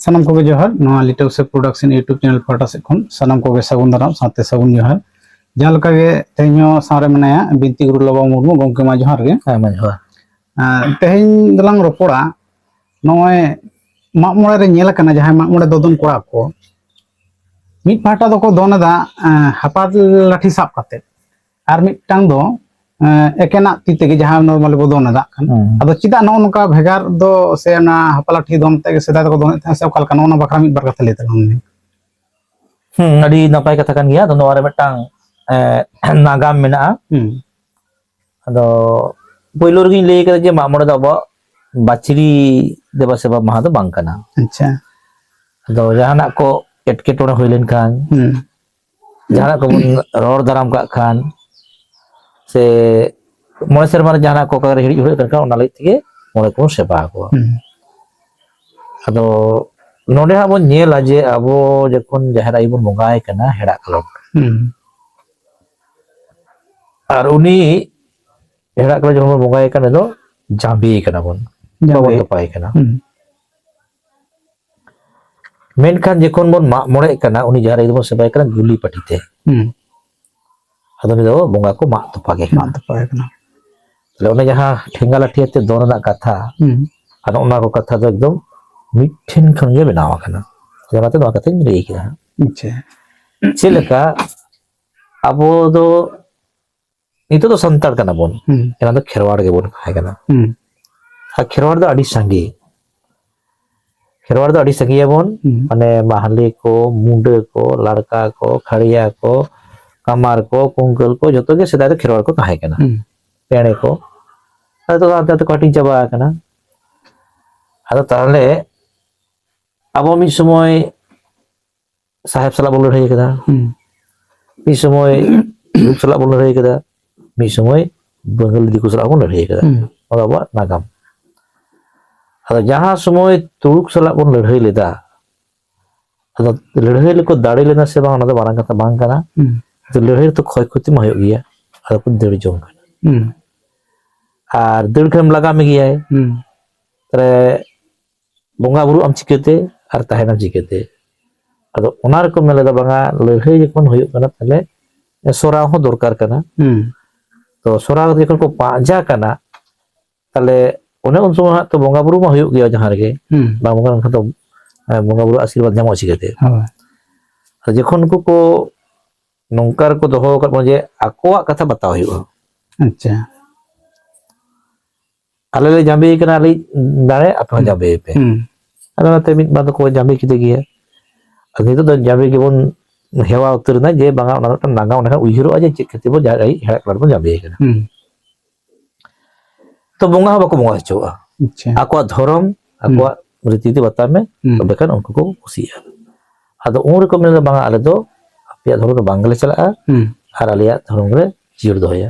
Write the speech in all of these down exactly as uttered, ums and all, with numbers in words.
ᱥᱟᱱᱟᱢ ᱠᱚᱜᱮ ᱡᱚᱦᱟᱨ᱾ ᱱᱚᱣᱟ Little Save Production YouTube channel ᱯᱟᱦᱴᱟ ᱥᱮᱫ ᱠᱷᱚᱱ ᱥᱟᱱᱟᱢ ᱠᱚᱜᱮ ᱥᱟᱹᱜᱩᱱ ᱫᱟᱨᱟᱢ ᱥᱟᱶᱛᱮ ᱥᱟᱹᱜᱩᱱ ᱡᱚᱦᱟᱨ᱾ ᱡᱟᱦᱟᱸ ᱞᱮᱠᱟ ᱜᱮ ᱛᱮᱦᱮᱧ ᱦᱚᱸ ᱥᱟᱶᱨᱮ ᱢᱮᱱᱟᱭᱟ ᱵᱤᱱᱛᱤ ᱜᱩᱨᱩ ᱞᱚᱵᱟ ᱢᱩᱨᱢᱩ᱾ ᱜᱚᱢᱠᱮ, ᱢᱟ ᱡᱚᱦᱟᱨ ᱜᱮ᱾ ᱦᱮᱸ, ᱢᱟ ᱡᱚᱦᱟᱨ᱾ ᱟᱨ ᱛᱮᱦᱮᱧ ᱫᱚᱞᱟᱝ ᱨᱚᱯᱚᱲᱟ ᱱᱚᱜᱼᱚᱭ ᱢᱟᱜ ᱢᱚᱬᱮ ᱨᱮ ᱧᱮᱞ ᱟᱠᱟᱱᱟ, ᱡᱟᱦᱟᱸᱭ ᱢᱟᱜ ᱢᱚᱬᱮ ᱫᱚᱫᱚᱱ ᱠᱚᱲᱟ ᱠᱚ ᱢᱤᱫ ᱯᱟᱦᱴᱟ ᱫᱚᱠᱚ ᱫᱚᱱ ᱮᱫᱟ, ᱮᱸ, ᱦᱟᱯᱟ ᱞᱟᱴᱷᱤ ᱥᱟᱵ ᱠᱟᱛᱮ, ᱟᱨ ᱢᱤᱫᱴᱟᱝ ᱫᱚ, ᱮᱸ, ᱮᱠᱮᱱᱟᱜ ᱛᱤ ᱛᱮᱜᱮ, ᱡᱟᱦᱟᱸ normally ᱵᱚ ᱫᱚᱱ ᱮᱫᱟ ᱠᱷᱟᱱ᱾ ᱦᱩᱸ᱾ ᱟᱫᱚ ᱪᱮᱫᱟᱜ ᱱᱚᱜᱼᱚ ᱱᱚᱝᱠᱟ ᱵᱷᱮᱜᱟᱨ ᱫᱚ? ᱥᱮ ᱚᱱᱟ ᱦᱟᱯᱟ ᱞᱟᱴᱷᱤ ᱫᱚᱱ ᱛᱮᱜᱮ ᱥᱮᱫᱟᱭ ᱫᱚᱠᱚ ᱫᱚᱱᱮᱫ ᱛᱟᱦᱮᱸᱫ, ᱥᱮ ᱚᱠᱟ ᱞᱮᱠᱟ? ᱱᱚᱜᱼᱚ ᱱᱚᱣᱟ ᱵᱟᱠᱷᱨᱟ ᱢᱤᱫ ᱵᱟᱨ ᱠᱟᱛᱷᱟ ᱞᱟᱹᱭ ᱛᱟᱞᱟᱝ ᱢᱮ᱾ ᱦᱩᱸ, ᱟᱹᱰᱤ ᱱᱟᱯᱟᱭ ᱠᱟᱛᱷᱟ ᱠᱟᱱ ᱜᱮᱭᱟ᱾ ᱟᱫᱚ ᱱᱚᱣᱟ ᱨᱮ ᱢᱤᱫᱴᱟᱝ, ᱮᱸ, ᱱᱟᱜᱟᱢ ᱢᱮᱱᱟᱜᱼᱟ᱾ ᱦᱩᱸ᱾ ᱟᱫᱚ ᱯᱳᱭᱞᱳ ᱨᱮᱜᱮᱧ ᱞᱟᱹᱭ ᱠᱟᱫᱟ ᱡᱮ ᱢᱟᱜ ᱢᱚᱬᱮ ᱫᱚ ᱟᱵᱚᱣᱟᱜ ᱵᱟᱪᱷᱲᱤ ᱫᱮᱵᱟ ᱥᱮᱵᱟ ᱢᱟᱦᱟ ᱫᱚ ᱵᱟᱝ ᱠᱟᱱᱟ᱾ ᱟᱪᱪᱷᱟ᱾ ᱟᱫᱚ ᱡᱟᱦᱟᱱᱟᱜ ᱠᱚ ᱮᱴᱠᱮᱴᱚᱬᱮ ᱦᱩᱭ ᱞᱮᱱᱠᱷᱟᱱ, ᱦᱩᱸ᱾ ᱡᱟᱦᱟᱱᱟᱜ ᱠᱚᱵᱚᱱ ᱨᱚᱲ ᱫᱟᱨᱟᱢ ᱠᱟᱜ ᱠᱷᱟᱱ, ᱥᱮ ᱢᱚᱬᱮ ᱥᱮᱨᱢᱟ ᱨᱮ ᱡᱟᱦᱟᱱᱟᱜ ᱠᱚ ᱚᱠᱟ ᱨᱮ ᱦᱤᱲᱤᱡ ᱦᱩᱭᱩᱜ ᱠᱟᱱ ᱠᱷᱟᱱ, ᱚᱱᱟ ᱞᱟᱹᱜᱤᱫ ᱛᱮᱜᱮ ᱢᱚᱬᱮ ᱠᱚᱵᱚᱱ ᱥᱮᱵᱟ ᱟᱠᱚᱣᱟ᱾ ᱦᱩᱸ᱾ ᱟᱫᱚ ᱱᱚᱰᱮ ᱦᱟᱸᱜ ᱵᱚᱱ ᱧᱮᱞᱟ ᱡᱮ ᱟᱵᱚ ᱡᱚᱠᱷᱚᱱ ᱡᱟᱦᱮᱨ ᱟᱭᱳ ᱵᱚᱱ ᱵᱚᱸᱜᱟᱭ ᱠᱟᱱᱟ ᱦᱮᱲᱟᱜ ᱠᱟᱞᱚᱴ, ᱦᱩᱸ᱾ ᱟᱨ ᱩᱱᱤ ᱦᱮᱲᱟᱜ ᱠᱟᱞᱚᱴ ᱡᱚᱠᱷᱚᱱ ᱵᱚᱱ ᱵᱚᱸᱜᱟᱭ ᱠᱟᱱᱟ, ᱫᱚ ᱡᱟᱸᱵᱮ ᱠᱟᱱᱟ ᱵᱚᱱ, ᱡᱟᱸᱵᱮ᱾ ᱵᱟᱵᱚᱱ ᱛᱚᱯᱟᱭ ᱠᱟᱱᱟ᱾ ᱦᱩᱸ᱾ ᱢᱮᱱᱠᱷᱟᱱ ᱡᱚᱠᱷᱚᱱ ᱵᱚᱱ ᱢᱟᱜ ᱢᱚᱬᱮᱜ ᱠᱟᱱᱟ, ᱩᱱᱤ ᱡᱟᱦᱮᱨ ᱟᱭᱳ ᱫᱚᱵᱚᱱ ᱥᱮᱵᱟᱭ ᱠᱟᱱᱟ ᱜᱩᱞᱤ ᱯᱟᱹᱴᱤ ᱛᱮ᱾ ᱦᱩᱸ᱾ ᱟᱫᱚ ᱩᱱᱤ ᱫᱚ ᱵᱚᱸᱜᱟ ᱠᱚ ᱢᱟᱜ ᱛᱚᱯᱟ ᱜᱮ ᱠᱟᱱᱟ᱾ ᱢᱟᱜ ᱛᱚᱯᱟ ᱜᱮ ᱠᱟᱱᱟ᱾ ᱛᱟᱦᱞᱮ ᱚᱱᱮ ᱡᱟᱦᱟᱸ ᱴᱷᱮᱸᱜᱟ ᱞᱟᱹᱴᱷᱤ ᱟᱛᱮ ᱫᱚᱱ ᱨᱮᱱᱟᱜ ᱠᱟᱛᱷᱟ, ᱦᱩᱸ᱾ ᱟᱫᱚ ᱚᱱᱟ ᱠᱚ ᱠᱟᱛᱷᱟ ᱫᱚ ᱮᱠᱫᱚᱢ ᱢᱤᱫᱴᱷᱮᱱ ᱠᱷᱚᱱ ᱜᱮ ᱵᱮᱱᱟᱣ ᱟᱠᱟᱱᱟ᱾ ᱚᱱᱟᱛᱮ ᱱᱚᱣᱟ ᱠᱟᱛᱷᱟᱧ ᱞᱟᱹᱭ ᱠᱮᱫᱟ᱾ ᱟᱪᱪᱷᱟ᱾ ᱪᱮᱫ ᱞᱮᱠᱟ ᱟᱵᱚ ᱫᱚ ᱱᱤᱛᱚᱜ ᱫᱚ ᱥᱟᱱᱛᱟᱲ ᱠᱟᱱᱟ ᱵᱚᱱ, ᱦᱩᱸ᱾ ᱮᱱᱟᱝ ᱫᱚ ᱠᱷᱮᱨᱣᱟᱲ ᱜᱮᱵᱚᱱ ᱛᱟᱦᱮᱸ ᱠᱟᱱᱟ᱾ ᱦᱩᱸ᱾ ᱟᱨ ᱠᱷᱮᱨᱣᱟᱲ ᱫᱚ ᱟᱹᱰᱤ ᱥᱟᱸᱜᱮ, ᱠᱷᱮᱨᱣᱟᱲ ᱫᱚ ᱟᱹᱰᱤ ᱥᱟᱸᱜᱮᱭᱟᱵᱚᱱ, ᱦᱩᱸ᱾ ᱢᱟᱱᱮ ᱢᱟᱦᱞᱮ ᱠᱚ, ᱢᱩᱰᱟᱹ ᱠᱚ, ᱞᱟᱲᱠᱟ ᱠᱚ, ᱠᱷᱟᱲᱭᱟ ᱠᱚ, ᱠᱟᱢᱟᱨ ᱠᱚ, ᱠᱩᱝᱠᱟᱹᱞ ᱠᱚ, ᱡᱚᱛᱚ ᱜᱮ ᱥᱮᱫᱟᱭ ᱫᱚ ᱠᱷᱮᱨᱣᱟᱲ ᱠᱚ ᱛᱟᱦᱮᱸ ᱠᱟᱱᱟ᱾ ᱦᱩᱸ᱾ ᱯᱮᱲᱮ ᱠᱚ, ᱟᱫᱚ ᱦᱟᱱᱛᱮ ᱦᱟᱱᱛᱮ ᱠᱚ ᱦᱟᱹᱴᱤᱧ ᱪᱟᱵᱟ ᱟᱠᱟᱱᱟ᱾ ᱟᱫᱚ ᱛᱟᱦᱚᱞᱮ ᱟᱵᱚ ᱢᱤᱫ ᱥᱚᱢᱚᱭ ᱥᱟᱦᱮᱵᱽ ᱥᱟᱞᱟᱜ ᱵᱚᱱ ᱞᱟᱹᱲᱦᱟᱹᱭ ᱠᱟᱫᱟ, ᱦᱩᱸ᱾ ᱢᱤᱫ ᱥᱚᱢᱚᱭ ᱛᱩᱲᱩᱠ ᱥᱟᱞᱟᱜ ᱵᱚᱱ ᱞᱟᱹᱲᱦᱟᱹᱭ ᱠᱟᱫᱟ, ᱢᱤᱫ ᱥᱚᱢᱚᱭ ᱵᱟᱝᱜᱟᱞᱤ ᱫᱤᱠᱩ ᱥᱟᱞᱟᱜ ᱵᱚᱱ ᱞᱟᱹᱲᱦᱟᱹᱭ ᱠᱟᱫᱟ᱾ ᱦᱩᱸ᱾ ᱚᱱᱟ ᱫᱚ ᱟᱵᱚᱣᱟᱜ ᱱᱟᱜᱟᱢ᱾ ᱟᱫᱚ ᱡᱟᱦᱟᱸ ᱥᱚᱢᱚᱭ ᱛᱩᱲᱩᱠ ᱥᱟᱞᱟᱜ ᱵᱚᱱ ᱞᱟᱹᱲᱦᱟᱹᱭ ᱞᱮᱫᱟ, ᱟᱫᱚ ᱞᱟᱹᱲᱦᱟᱹᱭ ᱞᱮᱠᱚ ᱫᱟᱲᱮ ᱞᱮᱱᱟ ᱥᱮ ᱵᱟᱝ, ᱚᱱᱟ ᱫᱚ ᱢᱟᱨᱟᱝ ᱠᱟᱛᱷᱟ ᱵᱟᱝ ᱠᱟᱱᱟ᱾ ᱦᱩᱸ᱾ ᱛᱚ ᱞᱟᱹᱲᱦᱟᱹᱭ ᱨᱮᱛᱚ ᱠᱷᱚᱭ ᱠᱷᱚᱛᱤ ᱢᱟ ᱦᱩᱭᱩᱜ ᱜᱮᱭᱟ, ᱟᱫᱚ ᱠᱚ ᱫᱟᱹᱲ ᱡᱚᱝ ᱠᱟᱱᱟ᱾ ᱦᱩᱸ᱾ ᱟᱨ ᱫᱟᱹᱲ ᱠᱷᱟᱱᱮᱢ ᱞᱟᱜᱟ ᱢᱮᱜᱮᱭᱟᱭ᱾ ᱦᱩᱸ᱾ ᱛᱟᱦᱞᱮ ᱵᱚᱸᱜᱟ ᱵᱩᱨᱩᱜ ᱟᱢ ᱪᱤᱠᱟᱹᱛᱮ? ᱟᱨ ᱛᱟᱦᱮᱱᱟᱢ ᱪᱤᱠᱟᱹᱛᱮ? ᱟᱫᱚ ᱚᱱᱟ ᱨᱮᱠᱚ ᱢᱮᱱ ᱞᱮᱫᱟ, ᱵᱟᱝᱟ, ᱞᱟᱹᱲᱦᱟᱹᱭ ᱡᱚᱠᱷᱚᱱ ᱦᱩᱭᱩᱜ ᱠᱟᱱᱟ, ᱛᱟᱦᱞᱮ ᱥᱚᱨᱟᱣ ᱦᱚᱸ ᱫᱚᱨᱠᱟᱨ ᱠᱟᱱᱟ᱾ ᱦᱩᱸ᱾ ᱛᱚ ᱥᱚᱨᱟᱣ ᱡᱚᱠᱷᱚᱱ ᱠᱚ ᱯᱟᱸᱡᱟ ᱠᱟᱱᱟ, ᱛᱟᱦᱞᱮ ᱚᱱᱮ ᱩᱱ ᱥᱚᱢᱚᱭ ᱦᱟᱸᱜ ᱛᱚ ᱵᱚᱸᱜᱟ ᱵᱩᱨᱩ ᱢᱟ ᱦᱩᱭᱩᱜ ᱜᱮᱭᱟ ᱡᱟᱦᱟᱸ ᱨᱮᱜᱮ᱾ ᱦᱩᱸ᱾ ᱵᱟᱝ ᱵᱚᱸᱜᱟ ᱞᱮᱱᱠᱷᱟᱱ ᱫᱚ, ᱮ, ᱵᱚᱸᱜᱟ ᱵᱩᱨᱩ ᱟᱥᱤᱨᱵᱟᱫᱽ ᱧᱟᱢᱚᱜᱼᱟ ᱪᱤᱠᱟᱹᱛᱮ? ᱦᱳᱭ᱾ ᱟᱫᱚ ᱡᱚᱠᱷᱚᱱ ᱩᱱᱠᱩ ᱠᱚ ᱱᱚᱝᱠᱟ ᱨᱮᱠᱚ ᱫᱚᱦᱚ ᱟᱠᱟᱫ ᱵᱚᱱᱟ ᱡᱮ ᱟᱠᱚᱣᱟᱜ ᱠᱟᱛᱷᱟ ᱵᱟᱛᱟᱣ ᱦᱩᱭᱩᱜᱼᱟ᱾ ᱟᱪᱪᱷᱟ᱾ ᱟᱞᱮ ᱞᱮ ᱡᱟᱸᱵᱮ ᱠᱟᱱᱟ, ᱟᱞᱮᱭᱤᱡ ᱫᱟᱲᱮ, ᱟᱯᱮ ᱦᱚᱸ ᱦᱩᱸ᱾ ᱡᱟᱸᱵᱮᱭ ᱯᱮ᱾ ᱦᱩᱸ᱾ ᱟᱫᱚ ᱚᱱᱟᱛᱮ ᱢᱤᱫ ᱵᱟᱨ ᱫᱚᱠᱚ ᱡᱟᱸᱵᱮ ᱠᱮᱫᱮ ᱜᱮᱭᱟ᱾ ᱟᱫᱚ ᱱᱤᱛᱚᱜ ᱫᱚ ᱡᱟᱸᱵᱮ ᱜᱮᱵᱚᱱ ᱦᱮᱣᱟ ᱩᱛᱟᱹᱨ ᱮᱱᱟ ᱡᱮ ᱵᱟᱝᱟ, ᱚᱱᱟ ᱢᱤᱫᱴᱟᱝ ᱱᱟᱜᱟᱢ ᱚᱸᱰᱮ ᱠᱷᱚᱱ ᱩᱭᱦᱟᱹᱨᱚᱜᱼᱟ ᱡᱮ ᱪᱮᱫ ᱠᱷᱟᱹᱛᱤᱨ ᱵᱚᱱ ᱡᱟ-, ᱦᱮᱲᱦᱮᱫ ᱠᱟᱛᱷᱟ ᱵᱚᱱ ᱡᱟᱸᱵᱮ ᱠᱟᱱᱟ᱾ ᱦᱩᱸ᱾ ᱛᱚ ᱵᱚᱸᱜᱟ ᱦᱚᱸ ᱵᱟᱠᱚ ᱵᱚᱸᱜᱟ ᱦᱚᱪᱚᱣᱟᱜᱼᱟ᱾ ᱟᱪᱪᱷᱟ᱾ ᱟᱠᱚᱣᱟᱜ ᱫᱷᱚᱨᱚᱢ, ᱦᱩᱸ᱾ ᱟᱠᱚᱣᱟᱜ ᱨᱤᱛᱤ ᱱᱤᱛᱤ ᱵᱟᱛᱟᱣ ᱢᱮ, ᱦᱩᱸ᱾ ᱛᱚᱵᱮ ᱠᱷᱟᱱ ᱩᱱᱠᱩ ᱠᱚ ᱠᱩᱥᱤᱜᱼᱟ᱾ ᱟᱫᱚ ᱩᱱ ᱨᱮᱠᱚ ᱢᱮᱱᱫᱟ, ᱵᱟᱝᱟ, ᱟᱞᱮ ᱫᱚ ᱟᱯᱮᱭᱟᱜ ᱫᱷᱚᱨᱚᱢ ᱨᱮ ᱵᱟᱝ ᱜᱮᱞᱮ ᱪᱟᱞᱟᱜᱼᱟ, ᱦᱩᱸ᱾ ᱟᱨ ᱟᱞᱮᱭᱟᱜ ᱫᱷᱚᱨᱚᱢ ᱨᱮ ᱡᱤᱭᱟᱹᱲ ᱫᱚᱦᱚᱭᱟ᱾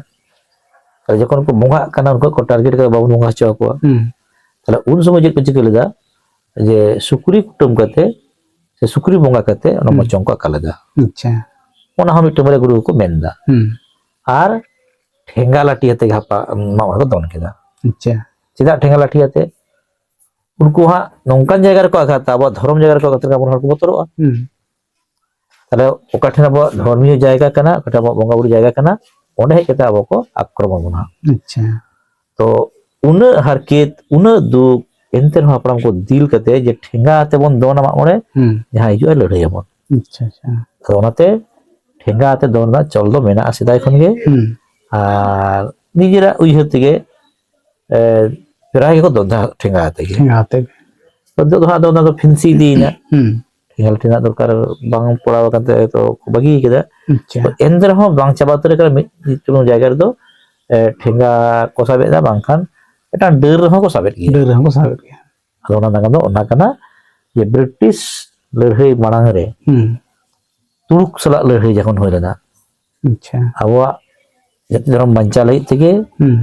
ᱟᱨ ᱡᱚᱠᱷᱚᱱ ᱠᱚ ᱵᱚᱸᱜᱟᱜ ᱠᱟᱱᱟ, ᱩᱱᱠᱩ ᱠᱚ ᱴᱟᱨᱜᱮᱴ ᱠᱟᱛᱮ ᱵᱟᱵᱚᱱ ᱵᱚᱸᱜᱟ ᱦᱚᱪᱚ ᱟᱠᱚᱣᱟ᱾ ᱦᱩᱸ᱾ ᱛᱟᱦᱞᱮ ᱩᱱ ᱥᱚᱢᱚᱭ ᱪᱮᱫ ᱠᱚ ᱪᱤᱠᱟᱹ ᱞᱮᱫᱟ? ᱡᱮ ᱥᱩᱠᱨᱤ ᱠᱩᱴᱟᱹᱢ ᱠᱟᱛᱮ ᱥᱮ ᱥᱩᱠᱨᱤ ᱵᱚᱸᱜᱟ ᱠᱟᱛᱮ ᱚᱱᱟ ᱦᱩᱸ᱾ ᱢᱚᱪᱚᱝ ᱠᱚ ᱟᱠᱟ ᱞᱮᱫᱟ᱾ ᱟᱪᱪᱷᱟ᱾ ᱚᱱᱟ ᱦᱚᱸ ᱢᱤᱫᱴᱟᱝ ᱵᱟᱨᱭᱟ ᱜᱩᱨᱩ ᱠᱚᱠᱚ ᱢᱮᱱ ᱮᱫᱟ᱾ ᱦᱩᱸ᱾ ᱟᱨ ᱴᱷᱮᱸᱜᱟ ᱞᱟᱹᱴᱷᱤ ᱟᱛᱮ ᱜᱮ ᱦᱟᱯᱟ-, ᱢᱟᱜ ᱢᱚᱬᱮ ᱠᱚ ᱫᱚᱱ ᱠᱮᱫᱟ᱾ ᱟᱪᱪᱷᱟ᱾ ᱪᱮᱫᱟᱜ ᱴᱷᱮᱸᱜᱟ ᱞᱟᱹᱴᱷᱤ ᱟᱛᱮ? ᱩᱱᱠᱩ ᱦᱟᱸᱜ ᱱᱚᱝᱠᱟᱱ ᱡᱟᱭᱜᱟ ᱨᱮᱠᱚ ᱟᱜᱷᱟᱛᱟ, ᱟᱵᱚᱣᱟᱜ ᱫᱷᱚᱨᱚᱢ ᱡᱟᱭᱜᱟ ᱨᱮᱠᱚ ᱟᱜᱷᱟᱛ ᱞᱮᱠᱷᱟᱱ ᱟᱵᱚ ᱦᱚᱲ ᱠᱚ ᱵᱚᱛᱚᱨᱚᱜᱼᱟ᱾ ᱦᱩᱸ᱾ ᱛᱟᱦᱞᱮ ᱚᱠᱟ ᱴᱷᱮᱱ ᱟᱵᱚᱣᱟᱜ ᱫᱷᱚᱨᱢᱤᱭᱚ ᱡᱟᱭᱜᱟ ᱠᱟᱱᱟ, ᱚᱠᱟ ᱴᱷᱮᱱ ᱟᱵᱚᱣᱟᱜ ᱵᱚᱸᱜᱟ ᱵᱩᱨᱩ ᱡᱟᱭᱜᱟ ᱠᱟᱱᱟ, ᱚᱸᱰᱮ ᱦᱮᱡ ᱠᱟᱛᱮ ᱟᱵᱚ ᱠᱚ ᱟᱠᱨᱚᱢᱚᱱ ᱵᱚᱱᱟ᱾ ᱟᱪᱪᱷᱟ᱾ ᱛᱚ ᱩᱱᱟᱹᱜ ᱦᱟᱨᱠᱮᱛ, ᱩᱱᱟᱹᱜ ᱫᱩᱠ, ᱮᱱᱛᱮ ᱨᱮᱦᱚᱸ ᱦᱟᱯᱲᱟᱢ ᱠᱚ ᱫᱤᱞ ᱠᱟᱛᱮ ᱡᱮ ᱴᱷᱮᱸᱜᱟ ᱟᱛᱮ ᱵᱚᱱ ᱫᱚᱱᱟ ᱢᱟᱜ ᱢᱚᱬᱮ, ᱦᱩᱸ᱾ ᱡᱟᱦᱟᱸᱭ ᱦᱤᱡᱩᱜᱼᱟᱭ ᱞᱟᱹᱲᱦᱟᱹᱭ ᱟᱵᱚᱱ᱾ ᱟᱪᱪᱷᱟ, ᱟᱪᱪᱷᱟ᱾ ᱟᱫᱚ ᱚᱱᱟᱛᱮ ᱴᱷᱮᱸᱜᱟ ᱟᱛᱮ ᱫᱚᱱ ᱨᱮᱱᱟᱜ ᱪᱚᱞ ᱫᱚ ᱢᱮᱱᱟᱜᱼᱟ ᱥᱮᱫᱟᱭ ᱠᱷᱚᱱ ᱜᱮ᱾ ᱦᱩᱸ᱾ ᱟᱨ ᱱᱤᱡᱮᱨᱟᱜ ᱩᱭᱦᱟᱹᱨ ᱛᱮᱜᱮ, ᱮ, ᱯᱨᱟᱭ ᱜᱮᱠᱚ ᱫᱚᱱ ᱛᱟᱦᱮᱸᱫ ᱴᱷᱮᱸᱜᱟ ᱟᱛᱮ ᱜᱮ᱾ ᱴᱷᱮᱸᱜᱟ ᱟᱛᱮ ᱜᱮ᱾ ᱱᱤᱛᱚᱜ ᱫᱚ ᱦᱟᱸᱜ ᱟᱫᱚ ᱚᱱᱟ ᱫᱚ ᱯᱷᱮᱱᱥᱤ ᱤᱫᱤᱭᱮᱱᱟ᱾ ᱦᱩᱸ᱾ ᱴᱷᱮᱸᱜᱟ ᱞᱟᱹᱴᱷᱤ ᱨᱮᱱᱟᱜ ᱫᱚᱨᱠᱟᱨ ᱵᱟᱝ ᱯᱚᱲᱟᱣ ᱟᱠᱟᱱ ᱛᱮ ᱦᱚᱭᱛᱳ ᱠᱚ ᱵᱟᱹᱜᱤ ᱠᱮᱫᱟ᱾ ᱟᱪᱪᱷᱟ᱾ ᱛᱚ ᱮᱱᱛᱮ ᱨᱮᱦᱚᱸ ᱵᱟᱝ ᱪᱟᱵᱟ ᱩᱛᱟᱹᱨ ᱟᱠᱟᱱᱟ, ᱢᱤᱫ ᱪᱩᱞᱩᱝ ᱡᱟᱭᱜᱟ ᱨᱮᱫᱚ, ᱮ, ᱴᱷᱮᱸᱜᱟ ᱠᱚ ᱥᱟᱵ ᱮᱫᱟ, ᱵᱟᱝᱠᱷᱟᱱ ᱢᱤᱫᱴᱟᱝ ᱰᱟᱹᱨ ᱨᱮᱦᱚᱸ ᱠᱚ ᱥᱟᱵᱮᱫ ᱜᱮᱭᱟ᱾ ᱰᱟᱹᱨ ᱨᱮᱦᱚᱸ ᱠᱚ ᱥᱟᱵᱮᱫ ᱜᱮᱭᱟ᱾ ᱟᱫᱚ ᱚᱱᱟ ᱱᱟᱜᱟᱢ ᱫᱚ ᱚᱱᱟ ᱠᱟᱱᱟ ᱡᱮ ᱵᱨᱤᱴᱤᱥ ᱞᱟᱹᱲᱦᱟᱹᱭ ᱢᱟᱲᱟᱝ ᱨᱮ ᱦᱩᱸ᱾ ᱛᱩᱲᱩᱠ ᱥᱟᱞᱟᱜ ᱞᱟᱹᱲᱦᱟᱹᱭ ᱡᱚᱠᱷᱚᱱ ᱦᱩᱭ ᱞᱮᱱᱟ, ᱟᱪᱪᱷᱟ᱾ ᱟᱵᱚᱣᱟᱜ ᱡᱟᱹᱛᱤ ᱫᱷᱚᱨᱚᱢ ᱵᱟᱧᱪᱟᱣ ᱞᱟᱹᱜᱤᱫ ᱛᱮᱜᱮ ᱦᱩᱸ᱾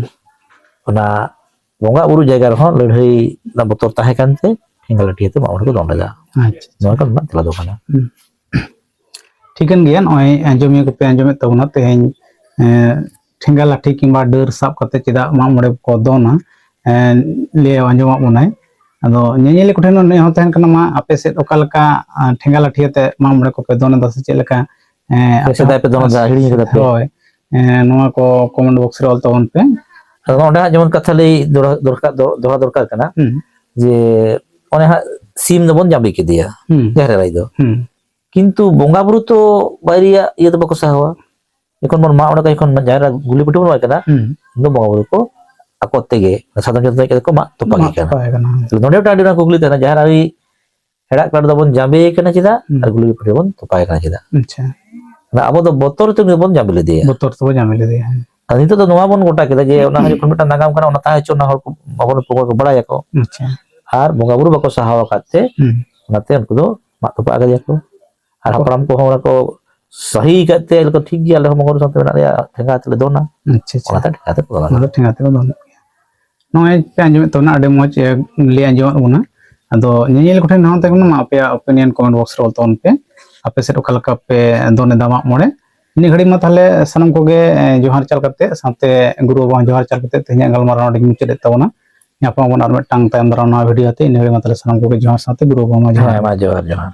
ᱚᱱᱟ ᱵᱚᱸᱜᱟ ᱵᱩᱨᱩ ᱡᱟᱭᱜᱟ ᱨᱮᱦᱚᱸ ᱞᱟᱹᱲᱦᱟᱹᱭ ᱨᱮᱱᱟᱜ ᱵᱚᱛᱚᱨ ᱛᱟᱦᱮᱸ ᱠᱟᱱᱛᱮ ᱴᱷᱮᱸᱜᱟ ᱞᱟᱹᱴᱷᱤ ᱟᱛᱮ ᱢᱟᱜ ᱢᱚᱬᱮ ᱠᱚ ᱫᱚᱱ ᱞᱮᱫᱟ᱾ ᱟᱪᱪᱷᱟ, ᱱᱚᱣᱟ ᱟᱪᱪᱷᱟ᱾ ᱠᱚ ᱨᱮᱱᱟᱜ ᱛᱮᱞᱟ ᱫᱚ ᱠᱟᱱᱟ᱾ ᱦᱩᱸ᱾ ᱴᱷᱤᱠᱟᱹᱱ ᱜᱮᱭᱟ, ᱱᱚᱜᱼᱚᱭ ᱟᱸᱡᱚᱢᱤᱭᱟᱹ ᱠᱚᱯᱮ ᱟᱸᱡᱚᱢᱮᱫ ᱛᱟᱵᱚᱱᱟ ᱛᱮᱦᱮᱧ, ᱮᱸ, ᱴᱷᱮᱸᱜᱟ ᱞᱟᱹᱴᱷᱤ ᱠᱤᱝᱵᱟ ᱰᱟᱹᱨ ᱥᱟᱵ ᱠᱟᱛᱮ ᱪᱮᱫᱟᱜ ᱢᱟᱜ ᱢᱚᱬᱮ ᱠᱚ ᱫᱚᱱᱟ, ᱮᱸ, ᱞᱟᱹᱭ ᱟᱸᱡᱚᱢᱟᱜ ᱵᱚᱱᱟᱭ᱾ ᱟᱫᱚ ᱧᱮᱧᱮᱞᱤᱭᱟᱹ ᱠᱚᱴᱷᱮᱱ ᱱᱚᱣᱟ ᱦᱚᱸ ᱛᱟᱦᱮᱱ ᱠᱟᱱᱟ, ᱢᱟ ᱟᱯᱮ ᱥᱮᱫ ᱚᱠᱟ ᱞᱮᱠᱟ, ᱟᱸ, ᱴᱷᱮᱸᱜᱟ ᱞᱟᱹᱴᱷᱤᱭᱟᱹ ᱛᱮ ᱢᱟᱜ ᱢᱚᱬᱮ ᱠᱚᱯᱮ ᱫᱚᱱ ᱮᱫᱟ ᱥᱮ ᱪᱮᱫ ᱞᱮᱠᱟ? ᱮᱸ, ᱥᱮ ᱥᱮᱫᱟᱭ ᱯᱮ ᱫᱚᱱ ᱮᱫᱟ, ᱦᱤᱲᱤᱧ ᱠᱟᱫᱟ ᱯᱮ? ᱦᱳᱭ᱾ ᱮᱸ, ᱱᱚᱣᱟ ᱠᱚ comment box ᱨᱮ ᱚᱞ ᱛᱟᱵᱚᱱ ᱯᱮ᱾ ᱟᱫᱚ ᱚᱸᱰᱮ ᱦᱟᱸᱜ ᱡᱮᱢᱚᱱ ᱠᱟᱛᱷᱟ ᱞᱟᱹᱭ ᱫᱚᱦᱲᱟ ᱫᱚᱨᱠᱟᱨ, ᱫᱚ-, ᱫᱚᱦᱲᱟ ᱫᱚᱨᱠᱟᱨ ᱠᱟᱱᱟ ᱦᱩᱸ᱾ ᱡᱮ ᱚᱱᱮ ᱦᱟᱸᱜ ᱥᱤᱢ ᱫᱚᱵᱚᱱ ᱡᱟᱸᱵᱤ ᱠᱮᱫᱮᱭᱟ ᱦᱩᱸ᱾ ᱡᱟᱦᱮᱨ ᱮᱨᱟᱭ ᱫᱚ᱾ ᱦᱩᱸ᱾ ᱠᱤᱱᱛᱩ ᱵᱚᱸᱜᱟ ᱵᱩᱨᱩ ᱛᱚ ᱵᱟᱭᱨᱤᱭᱟᱜ ᱤᱭᱟᱹ ᱫᱚ ᱵᱟᱠᱚ ᱥᱟᱦᱟᱣᱟ᱾ ᱡᱚᱠᱷᱚᱱ ᱵᱚᱱ ᱢᱟᱜ ᱚᱲᱟᱜᱟ, ᱡᱚᱠᱷᱚᱱ ᱡᱟᱦᱮᱨ ᱨᱮ ᱜᱩᱞᱤ ᱯᱤᱴᱷᱟᱹ ᱵᱚᱱ ᱮᱢᱟᱭ ᱠᱟᱱᱟ, ᱦᱩᱸ᱾ ᱩᱱ ᱫᱚ ᱵᱚᱸᱜᱟ ᱵᱩᱨᱩ ᱠᱚ ᱟᱠᱚ ᱛᱮᱜᱮ ᱥᱟᱫᱚᱢ ᱪᱮᱛᱟᱱ ᱫᱮᱡ ᱠᱟᱛᱮ ᱠᱚ ᱢᱟᱜ ᱛᱚᱯᱟ ᱢᱟᱜ ᱜᱮ ᱠᱟᱱᱟ᱾ ᱛᱚᱯᱟᱭ ᱠᱟᱱᱟ᱾ ᱛᱟᱦᱞᱮ ᱱᱚᱰᱮ ᱢᱤᱫᱴᱟᱝ ᱟᱹᱰᱤ ᱢᱟᱨᱟᱝ ᱠᱩᱠᱞᱤ ᱛᱟᱦᱮᱱᱟ, ᱡᱟᱦᱮᱨ ᱟᱹᱨᱤ ᱦᱮᱲᱟᱜ ᱠᱟᱴ ᱫᱚᱵᱚᱱ ᱡᱟᱸᱵᱮ ᱠᱟᱱᱟ ᱪᱮᱫᱟᱜ? ᱦᱩᱸ᱾ ᱟᱨ ᱜᱩᱞᱤ ᱯᱤᱴᱷᱟᱹ ᱵᱚᱱ ᱛᱚᱯᱟᱭ ᱠᱟᱱᱟ ᱪᱮᱫᱟᱜ? ᱟᱪᱪᱷᱟ᱾ ᱢᱟᱱᱮ ᱟᱵᱚ ᱫᱚ ᱵᱚᱛᱚᱨ ᱛᱮ ᱩᱱᱤ ᱵᱚᱱ ᱡᱟᱸᱵᱮ ᱞᱮᱫᱮᱭᱟ᱾ ᱵᱚᱛᱚᱨ ᱛᱮᱵᱚᱱ ᱡᱟᱸᱵᱮ ᱞᱮᱫᱮᱭᱟ, ᱦᱮᱸ᱾ ᱟᱨ ᱱᱤᱛᱚᱜ ᱫᱚ ᱱᱚᱣᱟ ᱵᱚᱱ ᱜᱚᱴᱟ ᱠᱮᱫᱟ ᱡᱮ ᱚᱱᱟ ᱦᱚᱸ ᱡᱚᱠᱷᱚᱱ ᱢᱤᱫᱴᱟᱝ ᱱᱟᱜᱟᱢ ᱠᱟᱱᱟ, ᱚᱱᱟ ᱛᱟᱦᱮᱸ ᱦᱚᱪᱚ, ᱚᱱᱟ ᱦᱚᱲ ᱠᱚ, ᱟᱵᱚᱨᱮᱱ ᱯᱨᱚᱵᱚᱭ ᱠᱚ ᱵᱟᱲᱟᱭᱟᱠᱚ᱾ ᱟᱪᱪᱷᱟ᱾ ᱟᱨ ᱵᱚᱸᱜᱟ ᱵᱩᱨᱩ ᱵᱟᱠᱚ ᱥᱟᱦᱟᱣ ᱟᱠᱟᱫ ᱛᱮ, ᱦᱩᱸ᱾ ᱚᱱᱟᱛᱮ ᱩᱱᱠᱩ ᱫᱚ ᱢᱟᱜ ᱛᱚᱯᱟ ᱟᱠᱟᱫᱮᱭᱟ ᱠᱚ᱾ ᱟᱨ ᱦᱟᱯᱲᱟᱢ ᱠᱚᱦᱚᱸ ᱚᱱᱟ ᱠᱚ ᱥᱟᱹᱦᱤ ᱟᱠᱟᱫ ᱛᱮ, ᱟᱞᱮ ᱠᱚ ᱴᱷᱤᱠ ᱜᱮᱭᱟ, ᱟᱞᱮ ᱦᱚᱸ ᱵᱚᱸᱜᱟ ᱵᱩᱨᱩ ᱥᱟᱶᱛᱮ ᱢᱮᱱᱟᱜ ᱞᱮᱭᱟ, ᱴᱷᱮᱸᱜᱟ ᱛᱮᱞᱮ ᱫᱚᱱᱟ᱾ ᱟᱪᱪᱷᱟ, ᱟᱪᱪᱷᱟ᱾ ᱚᱱᱟᱛᱮ ᱴᱷᱮᱸᱜᱟ ᱛᱮᱠᱚ ᱫᱚᱱᱟ᱾ ᱚᱱᱟ ᱫᱚ ᱴᱷᱮᱸᱜᱟ ᱛᱮᱠᱚ ᱫᱚᱱᱟ᱾ ᱱᱚᱜᱼᱚᱭ ᱯᱮ ᱟᱸᱡᱚᱢᱮᱫ ᱛᱟᱵᱚᱱᱟ, ᱟᱹᱰᱤ ᱢᱚᱡᱽ, ᱮ, ᱞᱟᱹᱭ ᱟᱸᱡᱚᱢᱟᱫ ᱵᱚᱱᱟ᱾ ᱟᱫᱚ ᱧᱮᱧᱮᱞ ᱠᱚᱴᱷᱮᱱ ᱱᱚᱣᱟ ᱛᱟᱦᱮᱸ ᱠᱟᱱᱟ, ᱢᱟ ᱟᱯᱮᱭᱟᱜ opinion comment box ᱨᱮ ᱚᱞ ᱛᱟᱵᱚᱱ ᱯᱮ, ᱟᱯᱮ ᱥᱮᱫ ᱚᱠᱟ ᱞᱮᱠᱟ ᱯᱮ ᱫᱚᱱ ᱮᱫᱟ ᱢᱟᱜ ᱢᱚᱬᱮ᱾ ᱱᱤᱭᱟᱹ ᱜᱷᱟᱹᱲᱤᱡ ᱢᱟ ᱛᱟᱦᱞᱮ ᱥᱟᱱᱟᱢ ᱠᱚᱜᱮ, ᱮ, ᱡᱚᱦᱟᱨ ᱪᱟᱞ ᱠᱟᱛᱮ, ᱥᱟᱶᱛᱮ ᱜᱩᱨᱩ ᱵᱟᱵᱟ ᱦᱚᱸ ᱡᱚᱦᱟᱨ ᱪᱟᱞ ᱠᱟᱛᱮ ᱛᱮᱦᱮᱧᱟᱜ ᱜᱟᱞᱢᱟᱨᱟᱣ ᱱᱚᱰᱮ ᱜᱮᱧ ᱢᱩᱪᱟᱹᱫᱮᱫ ᱛᱟᱵᱚᱱᱟ᱾ ᱧᱟᱯᱟᱢ ᱟᱵᱚᱱ ᱟᱨ ᱢᱤᱫᱴᱟᱝ ᱛᱟᱭᱚᱢ ᱫᱟᱨᱟᱢ ᱱᱚᱣᱟ video ᱛᱮ᱾ ᱤᱱᱟᱹ ᱜᱷᱟᱹᱲᱤᱡ ᱢᱟ ᱛᱟᱦᱞᱮ ᱥᱟᱱᱟᱢ ᱠᱚᱜᱮ ᱡᱚᱦᱟᱨ ᱥᱟᱶᱛᱮ ᱜᱩᱨᱩ ᱵᱟᱵᱟ ᱦᱚᱸ ᱡᱚᱦᱟᱨ᱾ ᱦᱮᱸ, ᱢᱟ ᱡᱚᱦᱟᱨ, ᱡᱚᱦᱟᱨ᱾